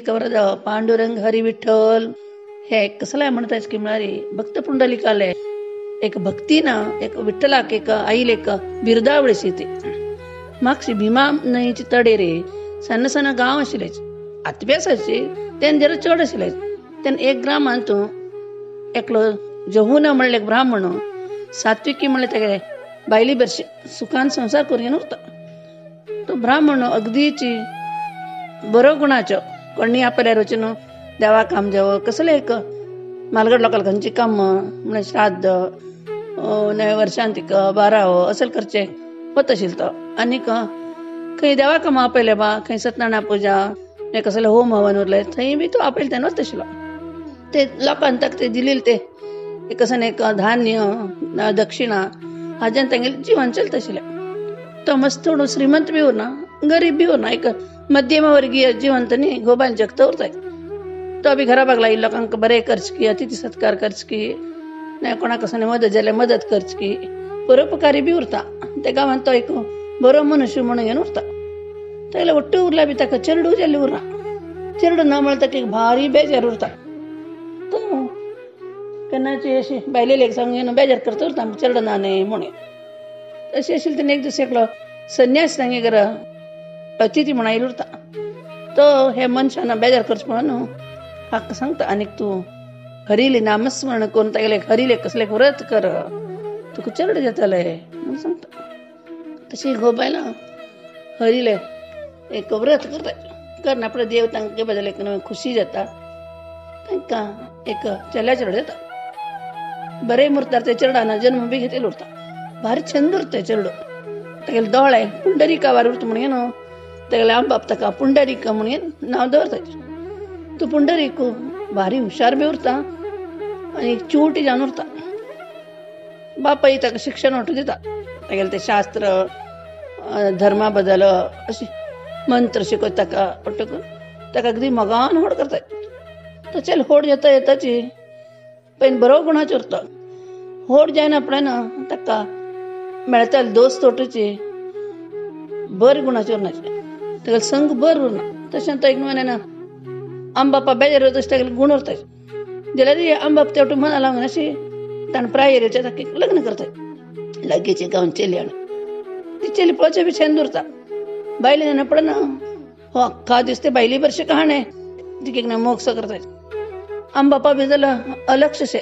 पुंडलिक पांडुरंग हरी विठ्ठल. हे कसलाय म्हणतायच की म्हळ्यार भक्त पुंडलिकाले एक भक्ती ना एक विठ्ठलाक एक आईल एक बिरदावळीशी ती. मागशी भीमा न्हंयची तडेरे सन्न सन्न गांव आशिल्ले आतबे आसाची तेन जरा चड आशिल्ले. तेन्ना एक ग्रामांत एकलो जहुना म्हणले एक ब्राह्मण सात्विकी म्हणले तेगे बायली बरशी सुखान संसार करून उरता. तो ब्राह्मण अगदीची बरो गुणाचो कोणी आपल्या वचून देवा काम जेव कसलें एक मालगड लोकांक खंयची काम म्हळ्यार श्राद्ध नव्या वर्षांतीक बारावो असेल करचे वत आशिल्लो तो. आनीक खंय देवा काम आपयले बा खंय सत्यनारायण पुजा कसले होम हवन उरले थंय बी तो आपयले तेन्ना वत आशिल्लो. ते लोकांक ताका ते दिलेले ते एक कसं एक धान्य दक्षिणा हाज्यान तांगेलें जीवन चलत आशिल्लें. तो मस्त थोडो श्रीमंत बी उरना गरीब बी उरना एक मध्यमवर्गीय जीवन न्ही गोबान जगत उरताय. तो बी घरा बागला लोकांक बरें करच की अतिथी सत्कार करच की ना कोणाक कसं मदत जाल्यार मदत करच की परोपकारी बी उरता. त्या गांवांत तो एक बरो मनुष्य म्हणून घेवन उरता. तागेले ಒಟ್ಟು उरला बी ताका चेरडू जाल्लें उरना. चेरडू ना म्हळ्यार ताका एक भारी बेजार उरता. तो केन्नाची अशी बायलेक सांगून बेजार करता उरता चेरडू ना न्ही म्हणून. अशें आशिल्लें तेन्ना एक दीस एकलो संन्यास तांगे घरा अतिथी म्हणून आयलो उरता. तो हे मनशान बेजार करचो म्हणून हाका सांगता आनीक तूं हरिले नामस्मरण करून तागेले हरिले कसले व्रत कर तुका चेरडू जातलें म्हणून सांगता. तशी घो बायलां हरिले एक व्रत करता करना आपलो देव तांकां बदल एक खुशी जाता तांकां एक चेल्या चेडो जाता. बरे मुरतार ते चेरडान जन्म बी घेतलेलो उरता. भारी छंद उरता चेरडो. तागेले दोळे पुंडरिका वार उरता म्हणून न्हू तागेले आमबाप ताका पुंडरीक म्हणून नांव दवरता. तो पुंडरीक भारी हुशार बी उरता आनी चिवटी जावन उरता. बापाय ताका शिक्षण वांटून दिता तागेलें तें शास्त्र धर्मा बदल अशी मंत्र शिकयता ताका वाटून ताका अगदी मोगान व्हड करता. तो चल व्हड जाता येताची पयलीं बरो गुणाचो उरता. व्हड जायना फुडें ताका मेळटा दोस्त वटूची बरे गुणाचे उरना तागेलो संग बर उरना. तशें तो एक ना आमबापा बेजार उरता तशें तागेले गूण उरता. जाल्यार आमबाप ते वटून मना लागून अशी ताणें प्रायरीच्या ताका लग्न करता. लागींचे गांव चेली आनी ती चेली पळोवचे बी छंद उरता. बायले जाणा पडना हो अख्खा दीस ते बायली बरशे कहाणे तिका एक ना मोग करता. आमबापा बी जाल्यार अलक्षशे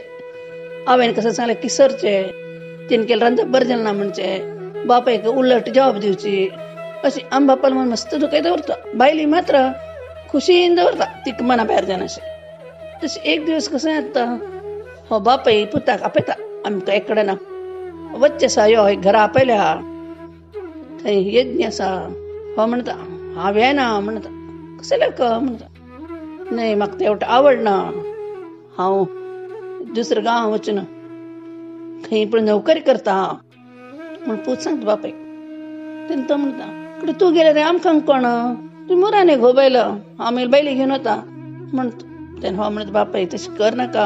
हांवें कसं सांगलें किसरचे तिने केलं रांदप बरें जालें ना म्हणचे बापायक उलट जवाब दिवची अशी आमबापाला मन मस्त दुखयत दवरता. बायली मात्र खुशीन दवरता तिका मना भायर जायना अशें. तशें एक दिवस कसं जाता हो बापाय पुताक आपयता आमकां एक कडेन वच्चें आसा यो घरा आपयले आहा थंय यज्ञ आसा. हो म्हणटा हांव येना म्हणटा कसलें म्हणटा न्हय म्हाका तें वटा आवडना हांव दुसऱ्या गांव वचून खंय पूण नोकरी करता म्हूण पूत सांगता बापायक. तेन्ना तो म्हणटा कडे तूं गेले रे आमकां कोण तूं मुराने घो बायलो हांव मागीर बायले घेवन वता म्हणटा. तेन्ना हो म्हणटा बापाय तशें कर नाका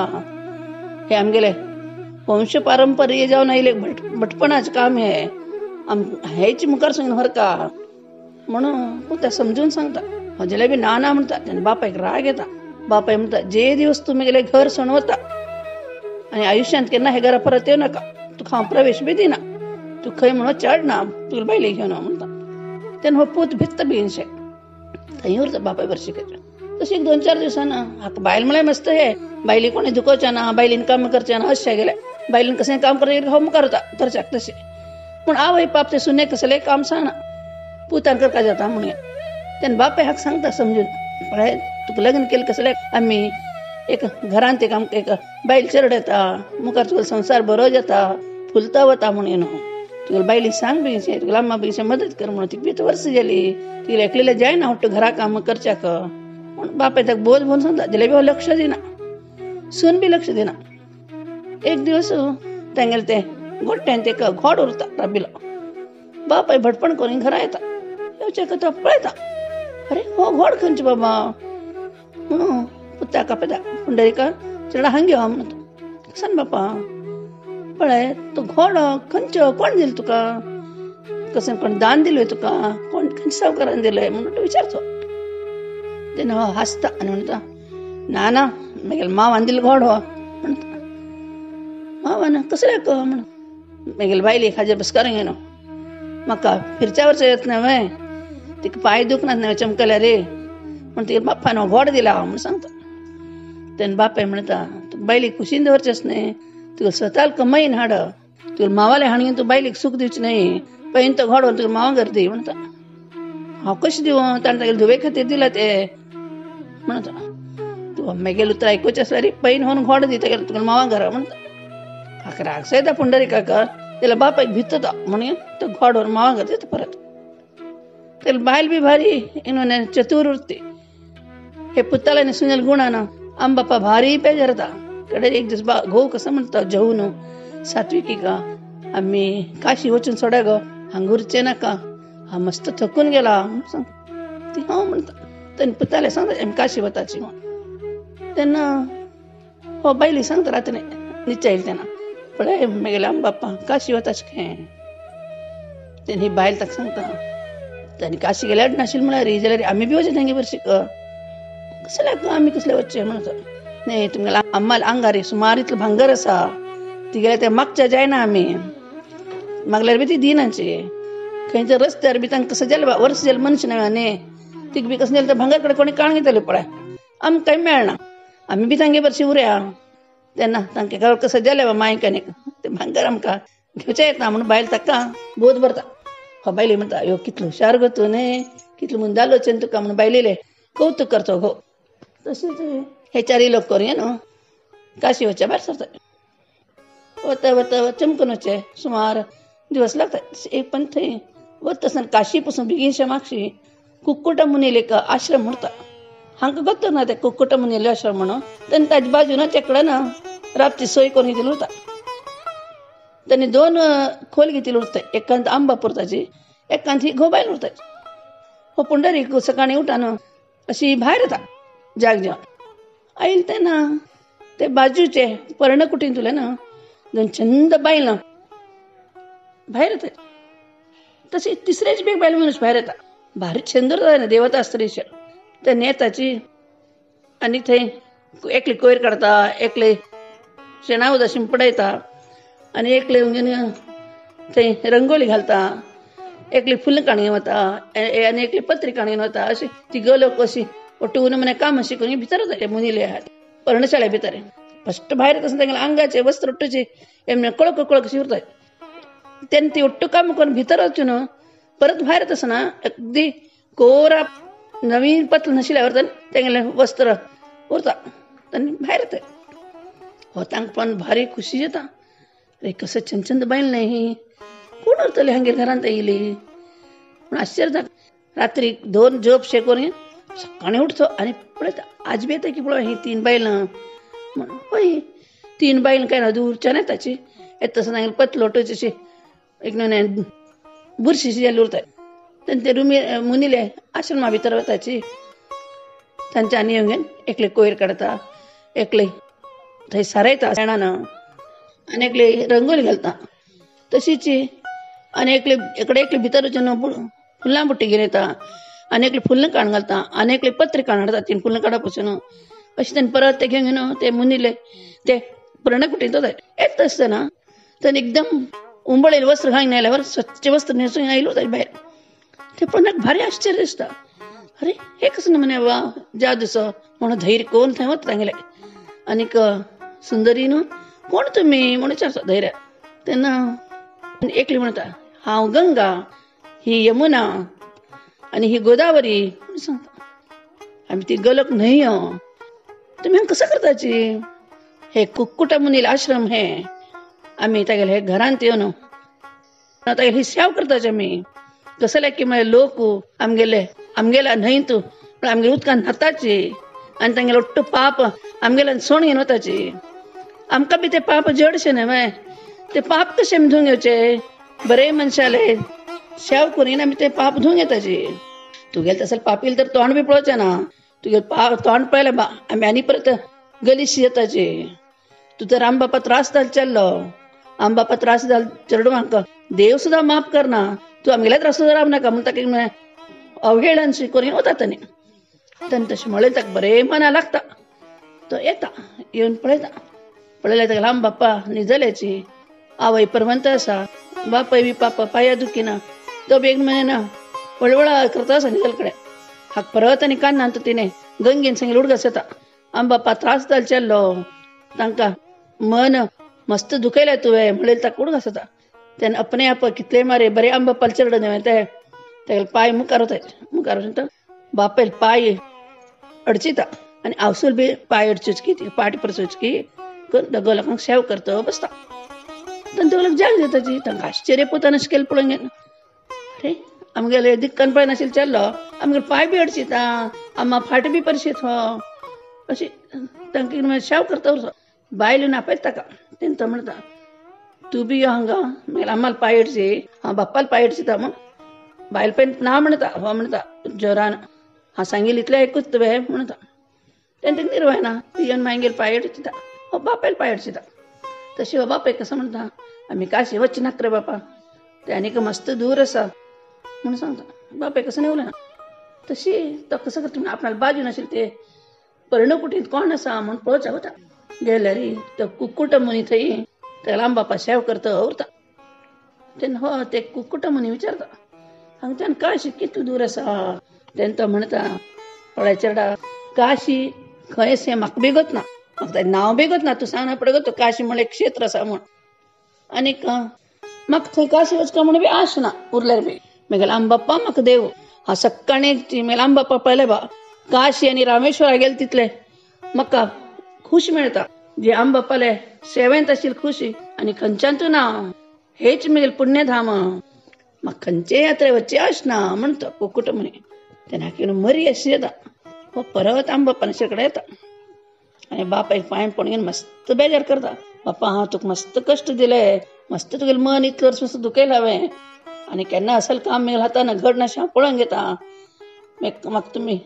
हे आमगेले वंश पारंपर्य जावन आयले भटपणाचें काम हें आम हेच मुखार सांगून व्हरका म्हणून पुता समजून सांगता. हो जाल्यार बी ना ना म्हणटा. तेन्ना बापायक राग येता. बापाय म्हणटा जे दिवस तूं म्हगेलें घर सोडून वता आनी आयुष्यांत केन्ना हे घरा परत येवं नाका तुका हांव प्रवेश बी दिना तूं खंय म्हणून चडना तुका बायले घेवन म्हणटा. तेन्ना हो पूत भित्त बेनशे थंय उरता बापाय बरशी करता. तशें एक दोन चार दिवसांना हाका बायल म्हळ्यार मस्त हे बायली कोणी दुखोवचें ना बायलीन काम करचें ना अशें गेलें बायलीन कसलें काम करचें हो मुखार वता करच्याक तशें. पूण आवय बाप ते सुने कसलें काम सांगना पुतान करपा जाता म्हणून. तेन्ना बापाय हाका सांगता समजून पळय तुका लग्न केलें कसलें आमी एक घरांत एक आमकां एक बायल चेरड येता मुखार तुका संवसार बरो जाता फुलता वता म्हणून न्हू तुगेले बायली सांग बेगीनशें तुगेले अम्मा बेगीनशें मदत कर म्हणून तिका बी वर्स जाली तिका एकलेले जायना वट्ट घरा काम करच्याक म्हूण बापाय ताका बोध म्हणून सांगता. जाल्यार बी हो लक्ष दिना सून बी लक्ष दिना. एक दिवस तांगेलें तें गोट्यान ते घोड उरता राबिलो. बापाय भटपण करून घरा येता येवचें तो पळयता अरे हो घोड खंयचो बाबा म्हणून पुताक आपयता पुंडरिका चेडा हांग यो म्हणटा. सांग बापा पळय तो घोडो खंयचो कोण दिलो तुका कशें कोण दान दिलें तुका कोण खंयच्या सावकारान दिलें म्हणून तो विचारचो. तेन्ना हो हांसता आनी म्हणटा ना ना मागीर मावान दिलो घोड हो म्हणटा. मावान कसले म्हण मागीर बायलेक हाजेर बसकार घेयनो म्हाका फिरच्या वरच्या येत ना वय तिका पांय दुखनात न्हय चमकल्या रे म्हण तिगे बाप्पान हो घोड दिला म्हण सांगता. तेन्ना बापाय म्हणटा तुका बायलेक खुशीन दवरचेंच न्हय, तुका स्वताल कमाईन हाड, तुका मावाले हाण घेवन तूं बायलेक सूख दिवचें न्हय, पयन तो घोड तुका मावा घर दी म्हणटा. हांव कशें दिवं, ताणें तागेले धुवे खातीर दिला ते म्हणटा. तूं मागेल उतरां आयकुचें आसल्यार पयन होवन घोड दी तागेले तुका मावा घरा म्हणटा. हाका राग येता पुंडरिकाक, त्याला बापायक भितर तो म्हणून तो घोड व्हरून मावा घर दिता परत. त्याला बायल बी भारी इन्होंने चतुर्वृत्ती हे पुताला आनी सुनेल गुणान आम बाप्पा भारी बेजारता. कडे एक दीस घोव कसो म्हणटा जेवून सात्विकी का आमी काशी वचून सोड्या गो हांगा उरचें नाका, हांव मस्त थकून गेला म्हूण सांगता. ती हांव म्हणटा तेन्ना पुताले सांगता आमी काशी वताची म्हूण. तेन्ना हो बायली सांगता राती निचायल तेन्ना पळय मागीर आम बाप्पा काशी वताची खंय. तेन्ना ही बायल ताका सांगता तांणी काशी गेल्यार नाशिल्लें म्हळ्यार जाल्यार आमी बी वचें तेंगे बरशी कसले आमी कसले वचचें म्हणटा. न्ही तुमगेल्या आम्माल आंगार सुमार इतलें भांगर आसा, तिगेल्या तें मागच्या जायना आमी, मागल्यार बी ती दिनाची, खंयच्या रस्त्यार बी तांकां कसं जालें वर्स जालें मनीस न्हय न्ही तिका बी कसं जालें तर भांगर कडेन कोणी काण घेतले पळय आमकां कांय मेळना, आमी बी तांगे बरशी उरया. तेन्ना तांकां कसं जालें मायक आनी तें भांगर आमकां घेवचें येता म्हणून बायल ताका बोध भरता. हो बायले म्हणटा ह्यो कितलो हुशार गो तूं न्ही, कितलो मुंदालोचें तुका म्हणून बायलेलें कौतुक करचो घो. तशेंच हे चारी लोक करून न्हू काशी वचच्या भायर सरता. वता वता चमकून वचचे सुमार दिवस लागता. एक पण थंय वता आसतना काशी पसून बेगीनशे मागशी कुक्कुटा मुनील एक आश्रम उरता. हांकां गत्तो ना ते कुक्कुटा मुनील आश्रम म्हणून. तेन्ना ताजे बाजून तेकडे ना राबची सोय करून घेतली उरता. त्यांनी दोन खोल घेतली उरता, एकांत आंबा पुरताची, एकांत ही घोबायल उरताची. हो पुंडरीक सकाळी उठान अशी भायर येता जाग जेवण आयल तेन्ना ते बाजूचे पर्णकुटीन तुले ना दोन छंद बायलां भायर येता. तशी तिसरेच बी बायल मनीस भायर येता, भारी छंद उरता ना देवता स्त्रीचे. ते नेताची आनी थंय एकले कोयर काडटा, एकले शेणा उदक शिंपडायता आनी एकले थंय रंगोली घालता, एकली फुलां काडून वता आनी एकली पत्रिका काडून वता. अशी तिगो लोक अशी ಒಟ್ಟು ನಮನೆ काम शिकून भितर वताले मुनीले आहात पर्णशाळे भितर. फस्ट भायर आसतना तेंगेले आंगाचे वस्त्र उट्टूचे एमने कळक कळक अशी उरता. तेन्ना ती ಒಟ್ಟು काम करून भितर वचून परत भायर येता आसतना अगदी कोरा नवीन पतल नाशिल्ल्या तेंगेलें वस्त्र उरता आनी भायर येता. हो तांकां पण भारी खुशी जाता, अरे कसं छंद छंद बायल न्हय ही, कोण उरतले हांगेर घरांत येयली म्हूण आश्चर्य जाता. रात्री दोन जोप शे करून सकाळी उठतो आनी पळयता आज बी येता की पळय ही तीन बायलां म्हण. हय तीन बायलां काय ना दूरच्यान येताची येता आसतना हांगेले पतलोटोची अशी एक न्हय बुरशी जाल्ली उरता. तेन्ना ते रुमी मुनीले आश्रमा भितर वताची तांच्या आनी येवन एकले कोयर काडटा, एकले थंय सारयता शेणान आनी एकले रंगोली घालता. तशीच आनी एकले इकडे एकले भितर वचून फुलां बुट्टी घेवन येता आनी एकले फुलां काडून घालता आनी एकले पत्रिका काडून हाडटा तीन फुलां काडप पसून अशें तेन्ना परत ते घेवन घेवन ते मुनीले ते पर्णकुटींत वता. येता आसतना तेन्ना एकदम उंबळेले वस्त्र घालून आयल्यावर स्वच्छ वस्त्र न्हेसून आयलो ताजे भायर. ते पळोवन भारी आश्चर्य दिसता, अरे हे कसं म्हणे वा जादूसो म्हणून धैर्य कोण थंय वता तांगेले. आनीक सुंदरी न्हू कोण तुमी म्हणून विचारता धैर्य. तेन्ना एकली म्हणटा हांव गंगा, ही यमुना आनी ही गोदावरी म्हणून सांगता. आमी ती गलक न्हय तुमी हांगा कसं करताची, हे कुक्कुटा मुनील आश्रम हे आमी तागेले हे घरांत येवन तागेले ही सेवा करताची आमी. कसले की म्हळ्यार लोक आमगेले आमगेल्या न्हंयत आमगेले उदकान न्हाताची आनी तांगेले ಒಟ್ಟು पाप आमगेल्यान सोण घेवन वताची. आमकां बी ते पाप जडशें न्हय, ते पाप कशें आमी धुवन घेवचे, बरे मनशाले सेवा करून आमी ते पाप धुवन घेताची. तुगेले तसले पापील तर तोंड बी पळोवचें ना, तुगेले पाप तोंड पळयलें बा आमी आनी परत गलीशी येताची. तूं तर आमबापा त्रास जाल चल्लो, आमबापा त्रास जाल चेडवांक देव सुद्दां माफ करना, तूं आमगेल्या त्रास सुद्दां राव नाका म्हूण ताका अवहेळन करून वता ताणें. तेन्ना तशें म्हळें ताका बरें मना लागता. तो येता येवन पळयता. पळयल्यार ताका लांब बाप्पा निजल्याची आवय परवंत आसा, बापय बी पापा पांया दुखिना, तो बेग म्हणना वळवळा करता आसा निजल कडेन. हाका परत आनी कान्नांत तिणें गंगेन सांगले उडगास येता. आम बाप्पा त्रास जाल चेल्लो तांकां मन मस्त दुखयलें तुवें म्हणलें ताका उडगास येता. तेन्ना अपने आप कितले मारे बरे आम बाप्पाले चेडो न्हय ते तेगेले पांय मुखार वताय, मुखार वचून बापायल पांय अडचिता आनी आवसूल बी पांय अडचुचकी ती पाट परचुचकी दोगो लोकांक सेव करता बसता. तेन्ना दोग लोक जाग जाता ती तांकां आश्चर्य पोतान अशें केलें पळोवंक घेवन, अरे आमगेले दिक्कान पळय नाशिल्लें चेल्लो आमगेले पांय बी अडचिता, आमा फाट बी परशीत हो अशी तांकां शेव करता उरता. बायल येवन आपयता ताका. तेन्ना तो म्हणटा तूं बी यो हांगा, मागीर आम्हाला पांय अडची, हांव बाप्पाले पांय अडचिता म्हूण. बायल पळय ना म्हणटा, हो म्हणटा जोरान हांव सांगिल्लें इतलें आयकूच तुवें म्हणटा. तेन्ना ताका निर्वायना, ती येवन मागीर पांय अडचिता, हो बापायले पांय अडचिता. तशी हो बापाय कसो म्हणटा आमी काशी वचचे नाका रे बापा, ते आनीक मस्त दूर आसा म्हणून सांगता. बापाय कसो न्ही उलयना. तशी तो कसो करता म्हणून आपणाले बाजू नाशिल्लें ते पर्णकुटींत कोण आसा म्हूण पळोवच्या वता. गेल्यार तो कुक्कुट मुनी थंय तेका लांब बापा शेव करता उरता. तेन्ना हो ते कुक्कुट मुनी विचारता हांगच्यान काशी कितलें दूर आसा. तेन्ना तो म्हणटा पळय चेडा काशी खंय आसा हें म्हाका बेगत ना, म्हाका ताजें नांव बेगत ना, तूं सांगना पडगत तो काशी म्हणल्यार एक क्षेत्र आसा म्हूण. आनीक म्हाका थंय काशी वचका म्हूण बी आश ना उरल्यार बी. मागीर आम बाप्पा म्हाका देव हांव सक्काळीं मागीर आम बाप्पा पळयलें बा काशी आनी रामेश्वरा गेले तितले म्हाका खुश मेळटा. जे आम बाप्पाले सेवेंत आशिल्ली खुशी आनी खंयच्यान तूं ना हेच मागीर पुण्यधाम, म्हाका खंयचे यात्रे वचची आश ना म्हणटा कुक्कुट मुनी. तेन्ना कितें मरी अशी येता. हो परत आम बाप्पा कडेन येता आनी बापायक पांय पडून घेवन मस्त बेजार करता. बाप्पा हांव तुका मस्त कश्ट दिले, मस्त तुगेलें मन इतलें वर्स मस्त दुखयलें हांवें आनी केन्ना असल काम मागीर हातान घडनाशें हांव पळोवंक घेता, म्हाका तुमी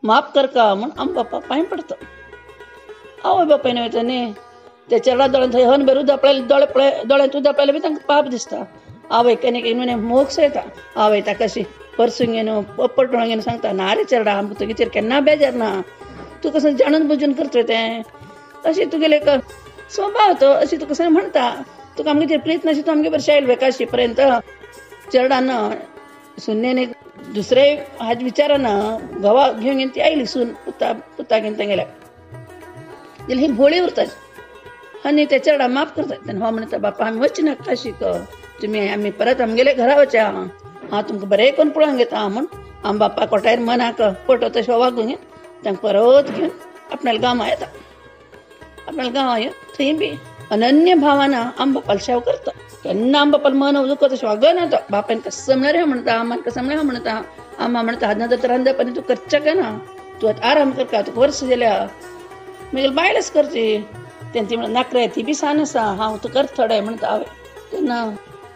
माफ करका म्हूण आम बाप्पा पांय पडटा. आवय बापायन वयता न्ही त्या चेडा दोळ्यांत थंय हन बरें उदक पळयलें, दोळे पळय दोळ्यांत उदक पळयलें बी तांकां पाप दिसता. आवय केन्ना केन्ना मोग येता. आवय ताका अशी परसून घेवन पप्पट घेवन सांगता ना रे चेडा आमकां तुगेचेर केन्ना बेजार ना, तूं कसो जाणून बुजून करतोय तें, अशी तुगेले एक स्वभाव तो, अशी तूं कसो म्हणटा, तुका आमगेचेर प्रीत नाशी तूं आमगे बरें आयल काशी पर्यंत. चेडान सुन्नेन दुसरे हाज विचारान घोवा घेवन घेवन ती आयली सून पुता पुता घेवन तेंगेल्या जाल्यार ही भोळी उरता आनी त्या चेडा माफ करता. तेन्ना हो म्हणटा बापा आमी वचचे ना काशीक, तुमी आमी परत आमगेले घरा वच्या, हांव तुमकां बरें करून पळोवंक घेता म्हूण आम बाप्पा कोटायर मनाक पटो तशें वागून घेवन तांकां परत घेवन आपणाल्या गांवां येता. आपणाल्या गांवां येवन थंय बी अनन्य भावान आम बापाले सेवा करता. केन्ना आम बापाले मन दुखत तशें वागना तो. बापायन कसं म्हणल्यार हें म्हणटा, आमान कसं म्हणल्यार म्हणटा, आमा म्हणटा हात नदर रांदप तूं करच्या काय ना, तूं आतां आराम करका, तुका वर्स जाल्या मागीर बायलच करची. तेन्ना ती म्हणटा नाकरे ती बी सान आसा, हांव तूं कर थोडें म्हणटा हांवें. तेन्ना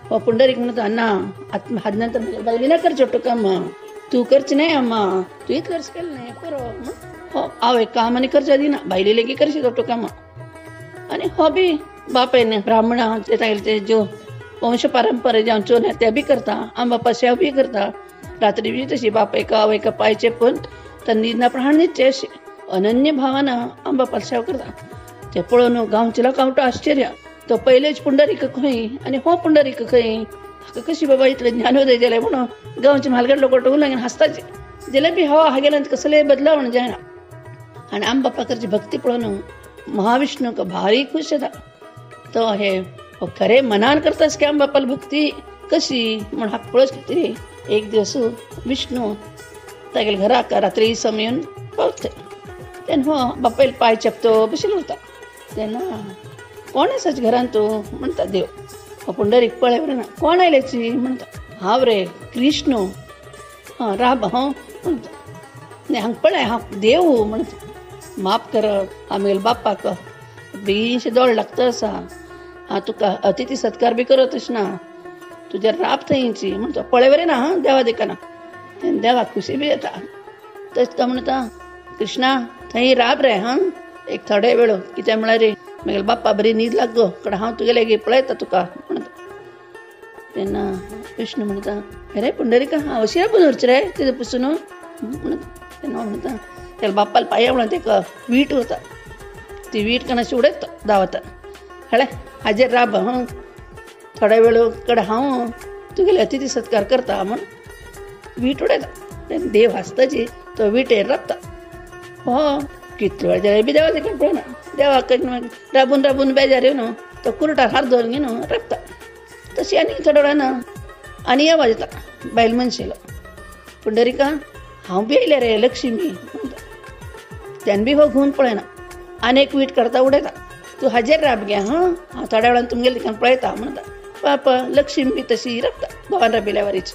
हो पुंडरीक म्हणटा ना आतां हात नंतर म्हज्या बायली ना करचें तुका अम्मा, तूं करचें न्हय अम्मा, तूं इतलें वर्स केलें न्हय पुरो म्हूण हो आवय काम आनी करच्या दिना, बायली लेगीत करशी तो कामां. आनी हो बी बापायन ब्राह्मणा ते तागेले ते ज्यो वंश परंपरा जावच्यो न्हय ते बी करता, आम बापा सेवा बी करता. रात्री बी तशी बापायक आवयक पांय चेपून तर न्हिदना प्रमाण न्हिदचें अशें अनन्य भावान आम बापाले सेवा करता. ते पळोवन गांवचे लोकांक आश्चर्य, तो पयलेच पुंडरीक खंय आनी हो पुंडरीक खंय, हाका कशी बाबा इतलें ज्ञानोदय जालें म्हणून गांवचे म्हालगडे लोक उलोवंक हांसताचे. जाल्यार बी हो हागेल्यान कसलें बदलावण जायना. आनी आम बापा करची भक्ती पळोवन महाविष्णूक भारी खुश जाता. तो हे हो खरें मनान करतास की आम बापाली भक्ती कशी म्हूण हाका पळोवच खातीर एक दिवस विष्णू तागेल्या घराक रात्री सम येवन पावता. तेन्ना हो बापायले पांय चेपतो बशिल्लो उरता. तेन्ना कोण आसाच घरान तूं म्हणटा देव. हो पुंडरीक पळय ना कोण आयल्याची म्हणटा, हांव रे कृष्ण हां राब हांव म्हणटा. न्ही हांगा पळय हांव देव म्हणटा. माफ कर आमगेल्या बाप्पाक बेशे दोळ लागता आसा, हांव तुका अतिथी सत्कार बी करत ना, तुज्या राब थंयची म्हणटा. पळय बरें ना हां देवा दिकाना. तेन्ना देवाक खुशी बी येता. तशें तो म्हणटा कृष्णा थंय राब रे हां एक थोडे वेळ, कितें म्हळ्यार रे मागीर बाप्पा बरी न्हीद लागो कडेन हांव तुगेले पळयता तुका म्हणटा. तेन्ना विष्णू म्हणटा अरे पुंडरीका हांव अशी राबून उरचें रे तेजे पसून म्हणटा. तेन्ना म्हणटा त्याला बाप्पाला पाया म्हणून एक वीट होता, ती वीट कणाशी उडयत धांवता. हळे हाजेर राब हं, थोड्या वेळ कडे हांव तुगेले अतिथी सत्कार करता म्हण वीट उडयता. तेन्ना देव हांसताची तो विटेर राबता. हो कितलो वेळ जाल्यार बी देवा देखून पळयना, देवाक राबून राबून बेजार येवन तो कुरटार हात दवरून घेवन राबता. तशी आनी थोड्या वेळान आनी आवाज येता बायल मनशेलो, पुंडरिका हांव बी येयलें रे लक्ष्मी म्हणटा. तेन्ना बी हो घुवन पळयना, आनी एक वीट करता उडयता. तूं हाजेर राब गे हां, हांव थोड्या वेळान तुमगेले ठिकाण पळयता म्हणटा. पाप लक्ष्मी बी तशी राबता घोवान राबिल्या वरीच.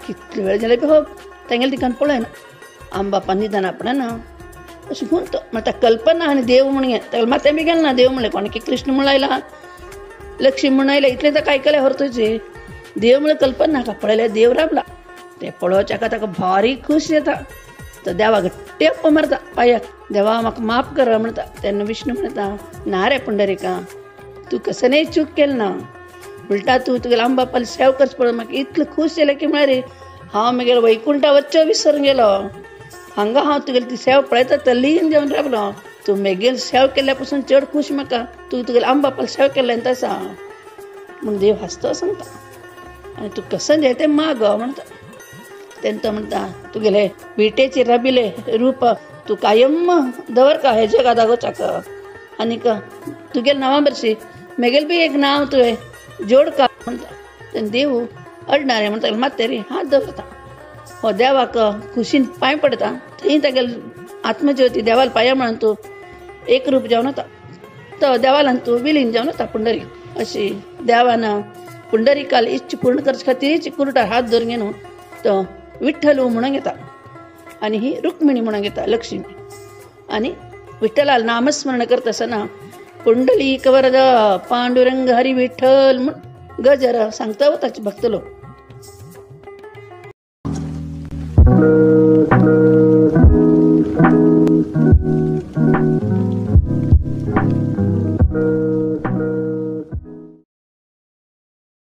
कितलो वेळ जाल्यार बी हो तेंगेले ठिकाण पळयना. आम बापा निदान आपणा अशें घुंवतो म्हणटा कल्पना आनी देव म्हण गे ताका माथ्या बी गेलें ना देव म्हणलें कोण की कृष्ण म्हण आयला लक्ष्मी म्हण आयला इतलें ताका आयकलें हरतोचे देव म्हणल्यार कल्पना नाका. पळयल्यार देव राबला तें पळोवच्याका ताका भारी खूश जाता. तो देवा घट्टी अप्पा मारता पांयाक, देवा म्हाका माफ कर म्हणटा. तेन्ना विष्णू म्हणटा ना रे पुंडरिका, तूं कसलेय चूक केली ना, उलटा तूं तुगेल्या आम बापाली सेव करचो पळोवन म्हाका इतलें खूश जालें की म्हळ्यार हांव म्हगेलो वैकुंठा वच्चो विसरून गेलो. हांगा हांव तुगेली ती सेव पळयता तल्लीन जेवन रावलो. तूं म्हगेली सेव केल्ल्या पसून चड खूश म्हाका, तूं तुगेल्या आम बापाली सेव केल्लें आसा म्हूण देव हांसतो सांगता. आनी तूं कसं जाय तें माग म्हणटा. तेन्ना तो म्हणटा तुगेले विटेचेर राबिले रूप तूं कायम दवर का हे जगा दागोवचाक, आनीक तुगेले नांवा बरशी म्हगेलें बी एक नांव तुवें जोड का म्हणटा. तेन्ना देव अडणारे म्हणटा मात्तेरी हात दवरता. हो देवाक खुशीन पांय पडटा. थंय तागेले आत्मज्योती देवाला पांया म्हणून तूं एक रूप जावन वता. तो देवालान तूं विलीन जावन वता पुंडरीक. अशी देवान पुंडरिकाल इच्छा पूर्ण करचे खातीर कुरटार हात धरून घेवन तो विठ्ठल म्हणून घेता आनी ही रुक्मिणी म्हणून घेता लक्ष्मी. आनी विठ्ठलाल नामस्मरण करता आसतना पुंडलीक वरद पांडुरंग हरी विठ्ठल म्हूण गजर सांगता वताचे भक्त लोक.